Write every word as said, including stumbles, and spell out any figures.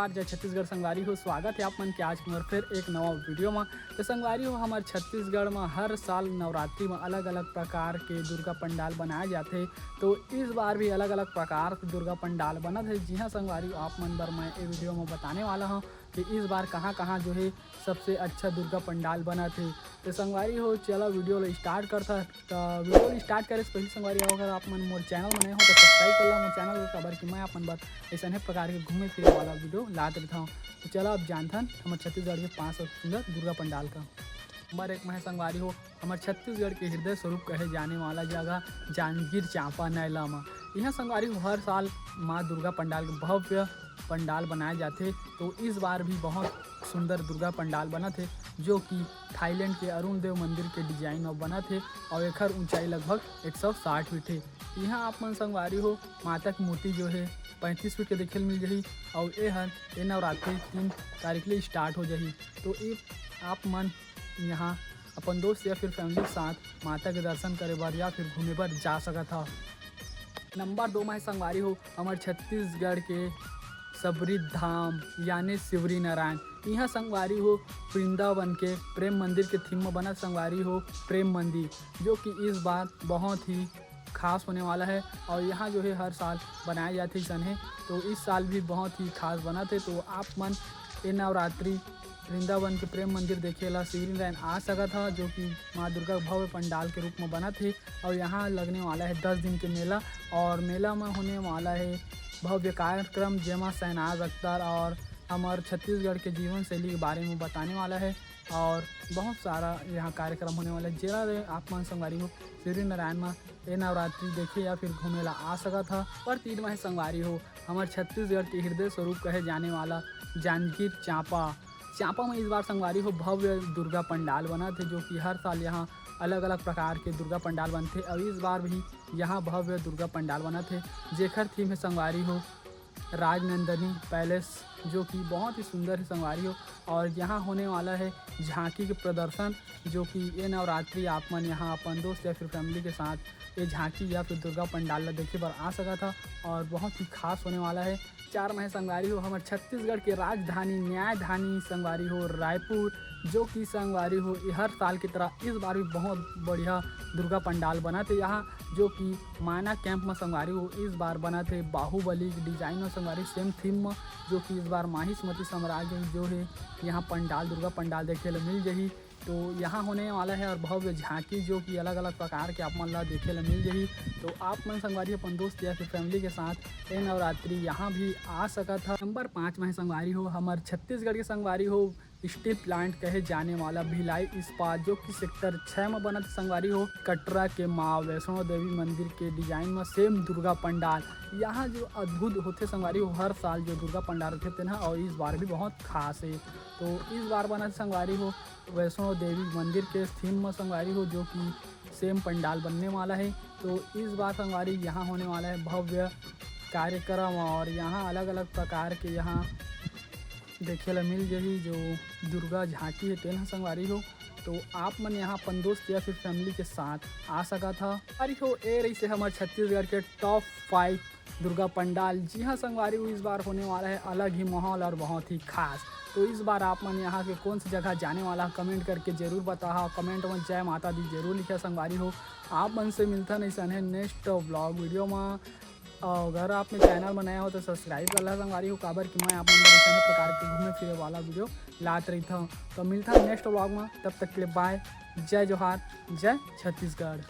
जय छत्तीसगढ़ संगवारी हो, स्वागत है आप मन के आज के मोर फिर एक नवा वीडियो में। तो संगवारी हो, हमर छत्तीसगढ़ में हर साल नवरात्रि में अलग-अलग प्रकार के दुर्गा पंडाल बनाए जाथे। तो इस बार भी अलग-अलग प्रकार के दुर्गा पंडाल बनत हे। जी हाँ संगवारी हो, आप मन बर मैं ये वीडियो में बताने वाला हूँ कि इस बार कहाँ-कहाँ जो है सबसे अच्छा दुर्गा पंडाल बनत हे। तो संगवारी हो, चला वीडियो ला स्टार्ट करथा। तो वीडियो ला स्टार्ट करे से पहले संगवारी हो, अगर आप मन मोर चैनल में नए हो तो सब्सक्राइब कर ला मोर चैनल को, काबर कि मैं अपन बर ऐसने प्रकार के घूमे फिरे वाला वीडियो लात रहता हूँ। तो चला अब जानथन हमर छत्तीसगढ़ के पाँच सबसे सुंदर दुर्गा पंडाल का। नंबर एक में है संगवारी हो, हमर छत्तीसगढ़ के हृदय स्वरूप कहे जाने वाला जगह जांजगीर चांपा नैला मा। यहाँ संगवारी हो हर साल माँ दुर्गा पंडाल के भव्य पंडाल बनाए जाथे। तो इस बार भी बहुत सुंदर दुर्गा पंडाल बनत हे, जो कि थाईलैंड के अरुण देव मंदिर के डिजाइन में बनत हे और एखर ऊंचाई लगभग एक सौ साठ फीट हे। यहाँ आप मन संगवारी हो माता की मूर्ति जो है पैंतीस फीट के देखे ल मिल जाही और ए हर ए नवरात्रि तीन तारीख ले स्टार्ट हो जाही। तो ये आप मन यहाँ अपन दोस्त या फिर फैमिली के साथ माता के दर्शन करे बर या फिर घूमे बर जा सकत हा। नंबर दो में है संगवारी हो हमर छत्तीसगढ़ के सबरी धाम यानी शिवरी नारायण। यहाँ संगवारी हो वृंदावन के प्रेम मंदिर के थीम में बनत संगवारी हो प्रेम मंदिर, जो कि इस बार बहुत ही खास होने वाला है और यहाँ जो है हर साल बनाया जाथे सने। तो इस साल भी बहुत ही खास बनत हे। तो आप मन ए नवरात्रि वृंदावन के प्रेम मंदिर देखे ला शिवरी नारायण आ सकत हा, जो कि माँ दुर्गा के भव्य पंडाल के रूप में बनत हे और यहाँ लगने वाला है दस दिन के मेला। और मेला में होने वाला है भव्य कार्यक्रम, जेमा शहनाज अख्तर और हमर छत्तीसगढ़ के जीवन शैली के बारे में बताने वाला है और बहुत सारा यहाँ कार्यक्रम होने वाला है। जेला ले आप मन संगवारी हो शिवरी नारायण में ए नवरात्रि देखे या फिर घूमे ला आ सकत हा। नंबर तीन में है संगवारी हो हमर छत्तीसगढ़ के हृदय स्वरूप कहे जाने वाला जांजगीर चांपा। चांपा में इस बार संगवारी हो भव्य दुर्गा पंडाल बनत हे, जो कि हर साल यहाँ अलग-अलग प्रकार के दुर्गा पंडाल बनथे और इस बार भी यहाँ भव्य दुर्गा पंडाल बनत हे, जेखर थीम है संगवारी हो राजनंदनी पैलेस, जो कि बहुत ही सुंदर है संगवारी हो। और यहाँ होने वाला है झांकी के प्रदर्शन, जो कि ये नवरात्रि आप मन यहाँ अपन दोस्त या फिर फैमिली के साथ ये झांकी या फिर दुर्गा पंडाल ला देखे बर आ सकत हा और बहुत ही खास होने वाला है। चार में है संगवारी हो हमर छत्तीसगढ़ के राजधानी न्यायधानी संगवारी हो रायपुर, जो कि संगवारी हो ये हर साल की तरह इस बार भी बहुत बढ़िया दुर्गा पंडाल बनत हे यहाँ, जो कि मायना कैंप में संगवारी हो इस बार बनत हे बाहुबली के डिजाइन में संगवारी सेम थीम में, जो कि इस बार माहिष्मती साम्राज्य जो है यहाँ पंडाल दुर्गा पंडाल देखे ला मिल जाही। तो यहाँ होने वाला है और भव्य झांकी, जो कि अलग-अलग प्रकार के आप मन ला देखे ला मिल जाही। तो आप मन संगवारी अपन दोस्त या फिर फैमिली के साथ ए नवरात्रि यहाँ भी आ सकत हा। नंबर पाँच में है संगवारी हो हमर छत्तीसगढ़ के संगवारी हो स्टील प्लांट कहे जाने वाला भिलाई इस्पात, जो कि सेक्टर छः में बनत संगवारी हो कटरा के माँ वैष्णो देवी मंदिर के डिजाइन में सेम दुर्गा पंडाल। यहाँ जो अद्भुत होथे संगवारी हो हर साल जो दुर्गा पंडाल होथे तेन ह, और इस बार भी बहुत खास है। तो इस बार बनत संगवारी हो वैष्णो देवी मंदिर के थीम में संगवारी हो, जो कि सेम पंडाल बनने वाला है। तो इस बार संगवारी यहाँ होने वाला है भव्य कार्यक्रम और यहाँ अलग-अलग प्रकार के यहाँ देखे ला मिल जाही जो दुर्गा झांकी है तेन ह संगवारी हो। तो आप मन यहाँ अपन दोस्त या फिर फैमिली के साथ आ सकत हा। संगवारी हो ए रहिसे हमर छत्तीसगढ़ के टॉप फाइव दुर्गा पंडाल। जी हाँ संगवारी हो, इस बार होने वाला है अलग ही माहौल और बहुत ही खास। तो इस बार आप मन यहाँ के कौन सी जगह जाने वाला है, कमेंट करके जरूर बताहा। कमेंट में जय माता दी जरूर लिखा संगवारी हो। आप मन से मिलथन ऐसने नेक्स्ट व्लॉग वीडियो में। और अगर आप मेरे चैनल में नया हो तो सब्सक्राइब कर ला संगवारी हो, काबर कि मैं आप मन बर ऐसने प्रकार के घूमे फिरे वाला वीडियो लात रहिथव। तो मिलथन नेक्स्ट व्लॉग में, तब तक के लिए बाय, जय जोहार, जय छत्तीसगढ़।